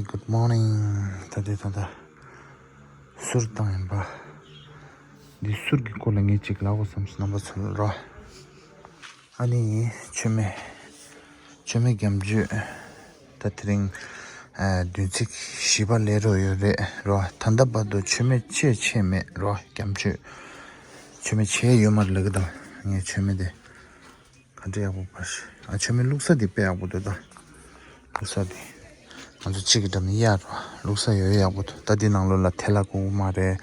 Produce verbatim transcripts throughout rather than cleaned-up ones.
Good morning. ད་ལྟའི་ད་ལྟ་གསུར་བཏང་ཡིན་པ། འདི་གསུར་གྱི་སྐོར་ལ་ངས་ཅིག་ལབ་དགོས་བསམ་སོང་རྣམ་པ་ཚོ་ལ་རོ། ཨ་ནི་མཆོད་མེ། མཆོད་མེ་རྒྱ་མཆོད། ད་དེ་རིང་ཨ་བདུན་ཚིགས་བཞི་པ་ལས་རོགས་ཡོད་རེད་རོ། ད་ལྟ་བར་དུ་མཆོད་མེ་ཆད་ཆད་མེད་རོ། རྒྱ་མཆོད། མཆོད་མེ་ཆད་ཡོད་མ་རེད་ལབ་ཀྱི་འདུག་ངས་མཆོད་མེ་དེ། ག་འདྲ་ཡག་པོ་པ་ཞིག་ཨ་མཆོད་མེ་བླུགས་ས་དེ་དཔེ་ཡག་པོ་འདུག་ད། བླུགས་ས་དེ། ང་ཚོ་གཅིག་གི་འགྲམ་ནས་གཡར་རོ། བླུགས་ས་ཡོད་ཡག་པོ་འདུག་ད་འདི་ནང་ལོགས་ལ་ཐལ་བ་བཀོག་གི་མ་རེད།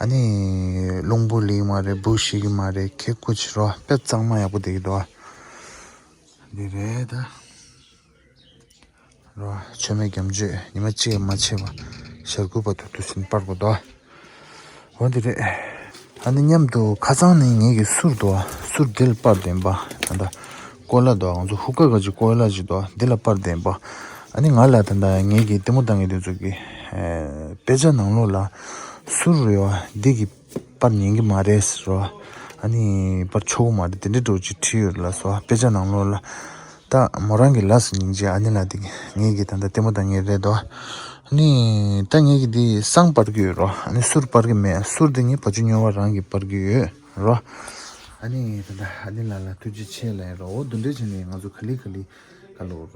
ཨ་ནི། རླུང་བུ་སླེབས་ཀྱི་མ་རེད། འབུ་ཤི་གི་མ་རེད། ཁེ་ཁུ་ཆི་རོ། དཔེ་གཙང་མ་ཡག་པོ་བསྡད་ཀྱི་འདུག་འདི་རེད་ད། རོ། མཆོད་མེ་རྒྱ་མཆོད་ཉི་མ་གཅིག་མ་ཆད་པ་ཞག་དགུ་བར་དུ་དུས་ཟིན་སྤར་དགོས་དོ། འོ་འདི་རེད། ཨ་ནི་མཉམ་དུ་ཁ་སང་ནས་ངེད་ཀྱི་གསུར་དོ། གསུར་འདི་ལ་སྤར་བསྡད་པ། ད་ལྟ་ཀོ་ལ་དོ། ང་ཚོ་ཧུ་ཀ་ག་ཅིག་ཀོ་ལ་ཅིག་དོ། འདི་ལ་སྤར་བསྡད་པ། ཨ་ནི་ང་ལ་ད་ལྟ་ངེད་ཀྱི་ལྟད་མོ་ལྟ་མཁན་དེ་ཚོ་གི་ཨེ་དཔེ་ཆ་ནང་ལོགས་ལ་གསུར་ཡོད་འདི་གི་སྤར་ཉན་གྱི་མ་རེད་ཟེར་བ། ཨ་ནི་སྤར་ཆོག་གི་མ་རེད་དེ་འདྲའི་འདྲ་བོ་ཅིག་བྲིས་ཡོད་ལབ་སོང་དཔེ་ཆ་ནང་ལོགས་ལ། ད་མོ་རང་གི་ལགས་སུ་སྙིང་རྗེ། ཨ་ནི་ལ་དེ་ངེད་ཀྱི་ད་ལྟ་ལྟད་མོ་ལྟ་མཁན་རེད་དོ། ཨ་ནི་ད་ངེད་ཀྱི་དེ་བསང་སྤར་གྱི་ཡོད་རོ། ཨ་ནི་གསུར་སྤར་གྱི་མེད། གསུར་དེ་ངའི་བ་ཕྱུགས་སྨྱོ་བ་རང་གིས་སྤར་གྱི་ཡོད་རོ། ཨ་ནི་ད་ལྟ་ཨ་ནི་ལ་ལ་ཐུགས་རྗེ་ཆེ་ལབ་ཡིན་རོ། འོ་དེ་འདྲ་བྱས་ནས་ང་ཚོ་ག་ལེ་ག་ལེ་ག་ལོ།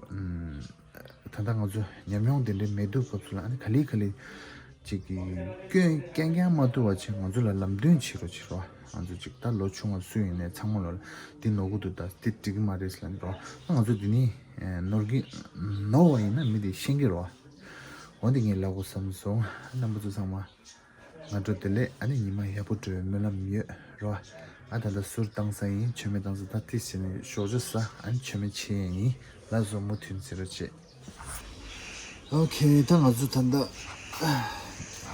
ད་ལྟ་ང་ཚོ་ཉམས་མྱོང་དེ་འདྲའི་མེད་དུས་སྐབས་སུ་ལ་ཨ་ནི་ག་ལེ་ག་ལེ་ཅིག་གི་སྐྱོན་རྐྱང་རྐྱང་མ་ཐུག་པ་བྱས་ང་ཚོ་ལ་ལམ་སྟོན་བྱེད་རོགས་བྱེད་རོགས། ང་ཚོ་ཅིག་ད་ལོ་ཆུང་བ་སུ་ཡིན་ནའི་ཚང་མ་ལོ་ལ་འདི་ནོར་གི་འདུག་ད་འདི་འགྲིག་གི་མ་རེད་ཟེར་ལབ་ནི་རོགས། ང་ཚོ་འདི་ནི་ནོར་གི་ནོར་བ་ཡིན་ན་མི་དེ་ཤེས་ཀྱི་རོགས། འོ་འདི་ངས་ལབ་དགོས་བསམ་སོང་རྣམ་པ་ཚོ་ཚང་མ། སྔ་དྲོ་བདེ་ལེགས། ཨ་ནི་ཉི་མ་ཡག་པོ་འགྲོ་བའི་སྨོན་ལམ་ཡོད་རོ། ཨ་ད་ལྟ་གསུར་བཏང་ས་ཡིན། མཆོད་མེ་བཏང་ས། ད་ཏིས་བྱས་ནས་ཞོགས་ཇ་ཟ། ཨ་ནི་མཆོད་མེ་ཆད་ཡིན། ལགས་སོ། མུ་མཐུད་ཟེར་རོ་བྱེད། ཨོ་ཁེ། ད་ང་ཚོ་ད་ལྟ་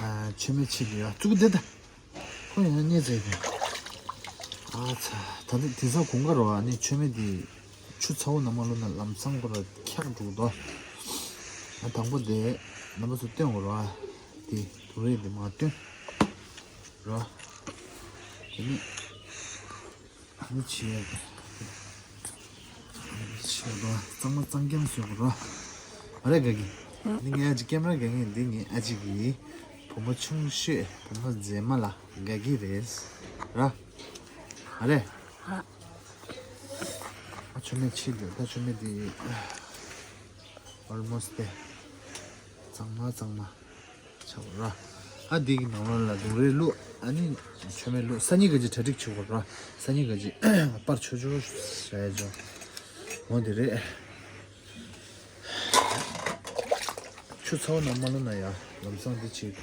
ཨ་མཆོད་མེ་ཆད་ཡོད། བཙུགས་བསྡད་ད། ཁོ་ཡང་བརྙས་ཚེ་ཨ་ཚ། ད་ལྟ་དེང་སང་དགུན་ཁ་རོ། ཨ་ནི་མཆོད་མེ་དེ་ཆུ་ཚ་བོ་ནང་མ་བླུགས་ན་ལམ་སང་པོ་ར་འཁྱག་འགྲོ་གི་འདུག་ཨ་དང་པོ་དེ་རྣམ་པ་ཚོ་སྟོན་དགོས་རོ། ཨ་དེ་དུ་རེད་དེ་མ་སྟོན་རོ། དེ་ནི་ཨ་ནི་བྱས་བྱས་རོ། གཙང་མ་གཙང་རྐྱང་བཟོས་དགོས་རོ། ཨ་རེ་དགའ་གི། འདི་ངའི་ཨ་ཅེ་ཀེམ་ར་དགའ་ངེས། འདི་ངའི་ཨ་ཅེ་གི་བུ་མོ་ཆུང་ཤོས་བུ་མོ་མཛེས་མ་ལ་དགའ་གི་རེད་ར། ཨ་རེ། ཨ་མཆོད་མེ་ཕྱིས་འདུག་ད་མཆོད་མེ་འདི་ཨོལ་མོ་སི་ཏེ་གཙང་མ་གཙང་མ་ཆགས་ར། ཨ་འདི་གི་ནང་ལོགས་ལ་དུང་རེ་བླུགས། ཨ་ནི་མཆོད་མེ་བླུགས། སང་ཉིན་ག་ཅིག་གྲ་སྒྲིག་བྱེད་དགོས་ར། སང་ཉིན་ག་ཅིག་པར་ཆོ་ཆོ་རེད་ཇོ། འོ་འདི་རེད། ཆུ་ཚ་བོ་ནང་མ་བླུགས་ན་ཡ་ལམ་སང་འདི་བྱེད།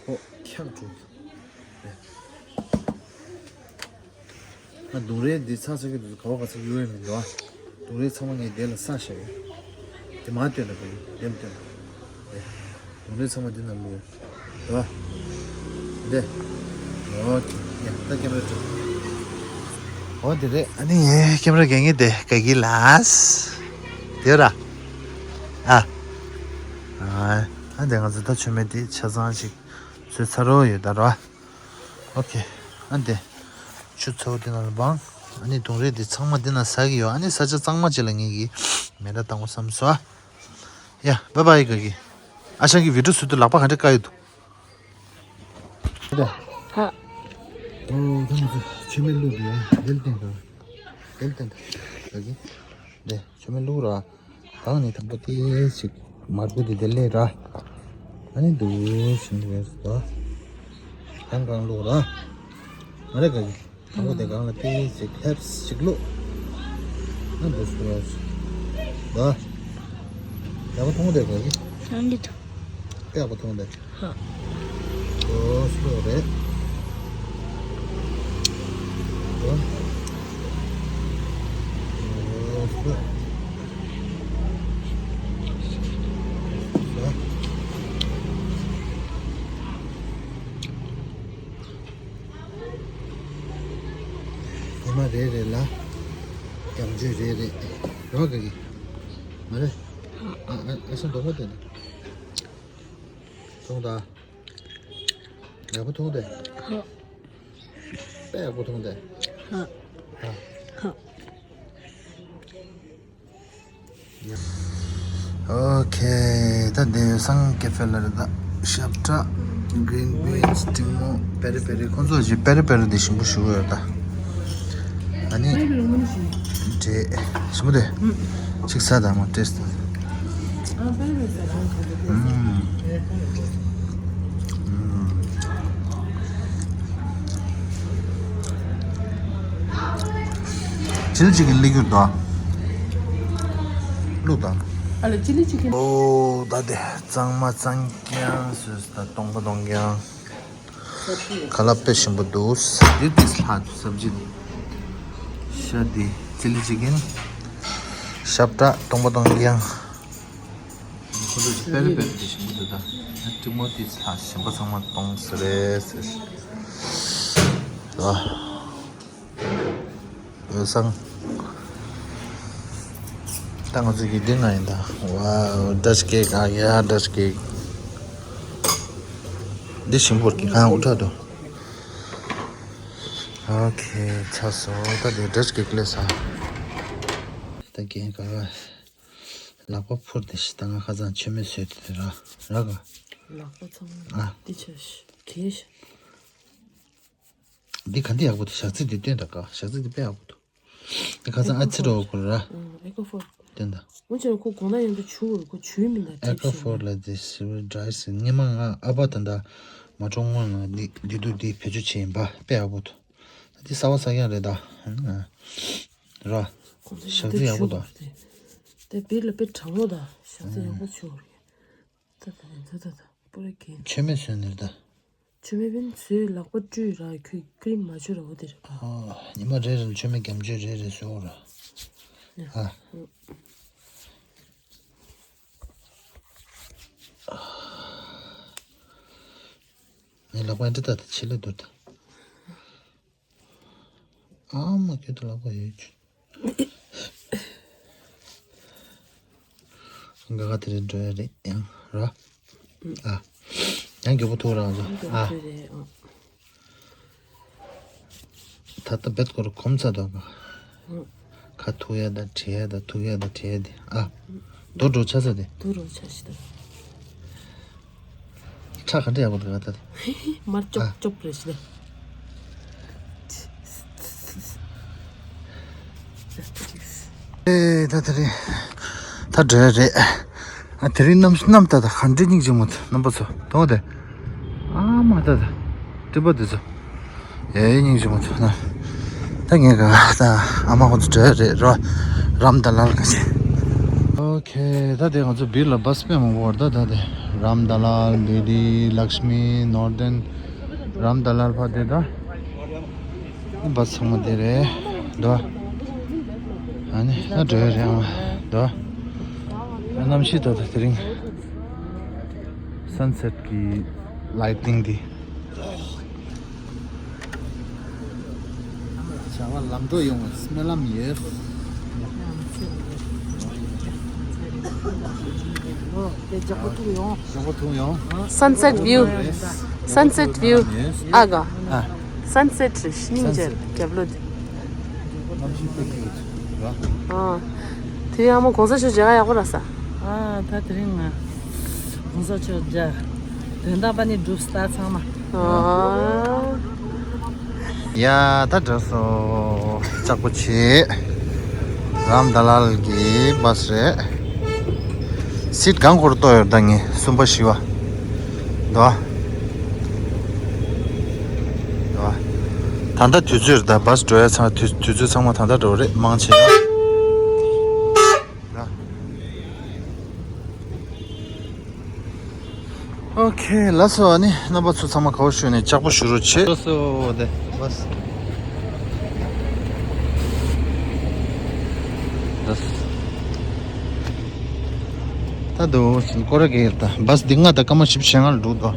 ཧོ། འཁྱག་འགྲོ། ང་དུང་རེ་འདི་ཚ་ཚ་གི་འདུག་ག་བ་ག་ཚ་གི་ཡོད་མི་འདུག་ཨ། དུང་རེ་ཚང་མ་ངས་དེ་ལ་ས་བཞག་ཡོད། དེ་མ་སྟོན་ལ་གི་དེ་མ་སྟོན་ལ། དུང་རེ་ཚང་མ་འདི་ན་མི་ཡོད། འདི། ཨོ་ཁེ། ཡ་ད་ཀེམ་ར་སྤྲད། འོ་དེ་རེད། ཨ་ནི་ཀེམ་ར་རྒྱག་མཁན་དེ་དགའ་གི་ལགས། དེ་ར། ཨ། ཨ་དེ་ང་ཚོ་ད་མཆོད་མེ་དེ་ཆ་ཚང་ཞིག་བཟོས་ཚར་རོ་ཡོད་ད་ར། ཨོ་ཁེ། ཨ་དེ། ཆུ་ཚ་བོ་དེ་ན་ལ་སྦང་། ཨ་ནི་དུང་རེ་དེ་ཚང་མ་དེ་ན་ཟ་གི་ཡོད། ཨ་ནི་ས་ཆ་གཙང་མ་ཅིག་ལ་ངེད་ཀྱིས་མེ་མདའ་བཏང་དགོས་བསམ་སོང་ཨ། ཡ་བཱའི་བཱའི་དགའ་གི། ཨ་ཞང་གི་བི་ཌིའོ་བཟོས་དུས་ལག་པ་ག་འདྲ་བཀག་ཡོད་འདུག་ཧ། ཨོ་ད་ང་ཚོ་མཆོད་མེ་བླུགས་རེད། དེ་ལ་བསྟན་དང་། དེ་ལ་བསྟན་དང་། དགའ་གི། དེ་མཆོད་མེ་བླུགས་ར། གང་ནས་དང་པོ་དེ་ཞིག་མར་ཁུ་དེ་དེ་ལས་ར། ཨ་ནི་འདུག་ཞིང་རེད་ཟེར། གང་གང་བླུགས་ར། ང་རེ་དགའ་གི། དང་པོ་དེ་གང་ལ་ཏོག་ཙམ་ཧེབ་ཅིག་བླུགས། ཨ་འདུག་སེ་ར། ད། ཡག་པོ་མཐོང་བསྡད་དགོས་ཀྱི། ཐང་གི་ཐང་། ཡག་པོ་མཐོང་བསྡད། ཧ། ཨོ་སུ་རེད། ཨོ། ཨོ་སུ། ཨོ། ཉི་མ་རེ་རེ་ལ་རྒྱ་མཆོད་རེ་རེ་རོགས་ག་གི་མ་རེད། ཨ་ཨ་ཨ་སང་འདོགས་མ་བསྟན་ན། མཐོང་ད། ཡག་པོ་མཐོང་དེ། ཧ། དཔེ་ཡག་པོ་མཐོང་དེ། ཧ། ཧ། ཧ། ཡ། ཨོ་ཁེ། ད་དེ་སང་ཀེ་ཧྥེ་ལ་རེད། ད་ཤབ་ཏྲ། གི་རིན་བིན་སི། ཏྲིང་མོ། པེ་རི་པེ་རི། ཁོང་ཚོ་ཞིག་པེ་རི་པེ་རི་དེ་ཞིམ་པོ་ཞུ་གི་ཡོད་ད། ཨ་ནི། འདྲེ། ཞིམ་པོ་དེ། ཅིག་ཟ་ད་མོ་ཏེས་ད། ཅི་ལི་ཅི་ཀིན་སླེབས་རྒྱུ་འདུག་ལུག་དང་། ཨ་ལ་ཅི་ལི་ཅི་ཀིན། ཨོ་ད་དེ་གཙང་མ་གཙང་རྐྱང་བཟོས་ད། སྟོང་པ་སྟོང་རྐྱང་། ཁ་ལག་དཔེ་ཞིམ་པོ་འདུག་འདི་ཏིས་ལྷ་སབ་ཇི་འདི། ཤ་འདི་ཅི་ལི་ཅི་ཀིན། ཤབ་ཏྲ་སྟོང་པ་སྟོང་རྐྱང་། ཁོ་ཚོ་པེ་རི་པེ་རི་དེ་ཞིམ་པོ་འདུག་ད། ཏྲིང་མོ་ཏིས་ལྷ་ཞིམ་པོ་ཚང་མ་གཏོང་ཟེར་རེད་ཟེར། ཨ། འོད་བཟང་། ད་ང་ཚོ་གི་འདི་ང་ཡིན་ད། ཝའོ། ཌཆ་ཀེག་ཨ་ཡ་ཌཆ་ཀེག་འདི་ཞིམ་པོར་གི་གང་འུ་ཐྲ་དོ། ཨོ་ཁེ། ཆགས་སོང་། ད་དེ་ཌཆ་ཀེག་ལས་ས། ད་རྒན་ག་ལག་པ་ཕུར་དེ་ཤི། ད་ང་ཁ་སང་མཆོད་མེ་བཟོས་དེ་ར་ར་ག་ལག་པ་ཚང་མ་ཨ། འདི་ཆ་ཤི་གེ་ཤི། འདི་ག་འདི་ཡག་པོ་འདུག་ཞག་ཚི་འདི་སྟོན་དང་ག་ཞག་ཚི་འདི་དཔེ་ཡག་པོ་འདུག་འདི་ཁ་སང་ཨ་ཚི་རོ་གོ་ར། ཨེ་ཀོ་ཧྥོར། སྟོན་དང་། འོན་ཀྱང་ཁོ་དགོང་དག་ཡོང་དུས་ཆུ་བོར་ཁོ་ཆུའི་མི་འདྲ་ཨེ་ཀོ་ཧྥོར་ལ་འདི་སི་ཝེ་ཌི་རའི་སི། སྔོན་མ་ང་ཨ་ཕ་ད་ལྟ་མ་གྲོངས་སྔོན་ང་འདི་འདི་དུ་འདི་བེད་སྤྱོད་བྱས་ཡིན་པ། དཔེ་ཡག་པོ་འདུག་འདི་གསར་པ་གསར་རྐྱང་རེད་ད། ར། ཞག་ཚི་ཡག་པོ་འདུག་དེ་བིར་ལ་དཔེ་དྲང་མོ་ད། ཞག་ཚི་ཡག་པོ་ཆུ་བོར། ད་ད་ད་ད་ད་པུ་རེ་གིན། མཆོད་མེ་བཟོས་ནས་ད། མཆོད་མེ་བིན་བཟོས་ལག་པ་བཀྲུས་ར། ཁོས་ཀི་རིམ་མ་བཅོས་ར་འོ་དེ་རེད་པ། ཨ། ཉི་མ་རེ་རེ་ལ་མཆོད་མེ་རྒྱ་མཆོད་རེ་རེ་བཟོས་ར། ཨ། ངའི་ལག་པ་འདི་ལྟ་དང་ཆེ་ལེ་འདུག་ད། ཨ་མ་ཁྱོད་ད་ལག་པ་ཡོད་ཅུ། ག་ག་དེ་རེད་འགྲོ་ཡ་རེད་ཡང་ར། ཨ། ཡང་མགྱོགས་པོ་ཐུག་རང་ཚོ། ཨ། ད་ལྟ་བེད་སྐོར་གོམ་ཚ་དོ་ག་ཁ་ཐུག་ཡ་ད་བྲེ་ཡ་ད་ཐུག་ཡ་ད་བྲེ་ཡ་དེ་ཨ། རྡོ་འགྲོ་ཆ་ས་དེ། རྡོ་འགྲོ་ཆ་ཞིག་ད། ཁྲག་ག་འདྲ་ཡག་པོ་འདུག་ད། མར་ཅོབ་ཅོབ་རེ་ཞིག་ད། ཨེ་ད་དེ་རིང་ད་འགྲོ་ཡ་རེད། ཨ་དེ་རིང་གནམ་གནམ་ད་ད་ག་འདྲ་སྙིང་རྗེ་མོ་ད་རྣམ་པ་ཚོ་མཐོང་དེ། ཨ་མ་ད་ད་སྤྲིན་པ་དེ་ཚོ་ཡ་ཡ་སྙིང་རྗེ་མོ་ད་ན། ད་ངས་ག་ད་ཨ་མ་ཁོང་ཚོ་འགྲོ་ཡ་རེད་རོ། རམ་ད་ལ་ལ་ག་ཅི། ཨོ་ཁེ། ད་དེ་ང་ཚོ་བིར་ལ་བཱས་དཔེ་མང་པོ་བར་ད་ད་དེ་རམ་ད་ལ་ལ་ལི་ལི་ལག་ཤ་མི་ནོར་དན་རམ་ད་ལ་ལ་ཕ་དེ་ད། བཱས་ཚང་མ་དེ་རེད་དོ། ཨ་ནི་ད་འགྲོ་ཡ་རེད་ཨ་མ་དོ། གནམ་གཤིས་ད་ད་དེ་རིང་སན་སེཊ་གི་ལའི་ཊིང་འདི། བྱ་བ་ལམ་འགྲོ་ཡོང་བའི་སྨོན་ལམ་ཡོད། Sunset view. Sunset view. ཨ་ག་ཨ། Sunset རེད་སྙིང་རྗེ་རྒྱབ་ལོ་དེ། གནམ་གཤིས་དཔེ་སྐྱིད་པོ་འདུག་ར། ཨ། དེ་རིང་ཨ་མ་གོང་ས་མཆོག་མཇལ་ཁ་ཡག་པོ་རག་ས། ཨ་ད་དེ་རིང་ང་གོང་ས་མཆོག་མཇལ། དོན་དག་པ་ནི་འགྲུབ་ས་ཚང་མ། ཨ། ཡ་ད་འགྲོ་སོང་། ལྕགས་པོ་ཆེ། རམ་ད་ལ་ལ་གི་བཱས་རེད། སིཊ་གང་སྐོར་ཏོ་ཡོད་ད་ངས་གསུམ་པ་བཞི་བ། འདུག་བ། འདུག་བ། ད་ལྟ་དུས་ཚོད་རེད་ད། བཱས་འགྲོ་ཡ་ཚང་དུས་དུས་ཚོད་ཚང་མ་ད་ལྟ་འགྲོ་རེད་མང་ཆེ་ཡ། ཨོ་ཁེ། ལགས་སོ། ཨ་ནི་རྣམ་པ་ཚོ་ཚང་མ་ག་པར་བཞུགས་ནས་ལྕགས་པོ་བཞུ་རོགས་བྱེད། ལགས་སོ་དེ་བཱས། ད་དུ་སྐོར་ར་གེ་ཡོད་ད། བཱས་འདི་ང་ད་སྐར་མ་བཞི་བཅུ་ཞེ་ལྔ་ལ་འགྲོ་དོ།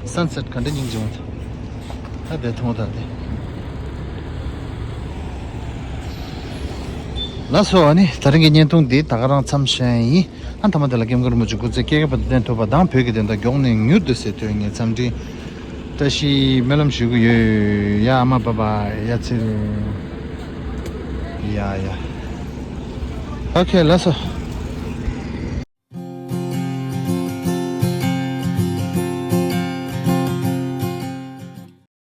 སན་སེཊ་ག་འདྲ་སྙིང་རྗེ་མོ་ད། ད་དེ་མཐོང་ད་དེ། ལགས་སོ། ཨ་ནི་ད་རིང་གི་བརྙན་ཐུང་འདི་ད་ག་རང་མཚམས་བཞག་ཡིན། ཨ་མཐའ་མ་དེ་ལ་སྐྱབས་མགོན་རིན་པོ་ཆེ་སྐུ་ཚེ་བསྐལ་བརྒྱར་བརྟན་ཐུབ་པ་དང་བོད་ཀྱི་བདེན་མཐའ་མགྱོགས་ནས་མྱུར་དུ་གསལ་ཐུབ་ངེས་འཚམས་འདྲི། བཀྲ་ཤིས་སྨོན་ལམ་ཞུ་གི་ཡོད། ཡ་ཨ་མ་བཱའི་བཱའི། ཡ་ཚེ་རིང་། ཡ་ཡ། ཨོ་ཁེ་ལགས་སོ།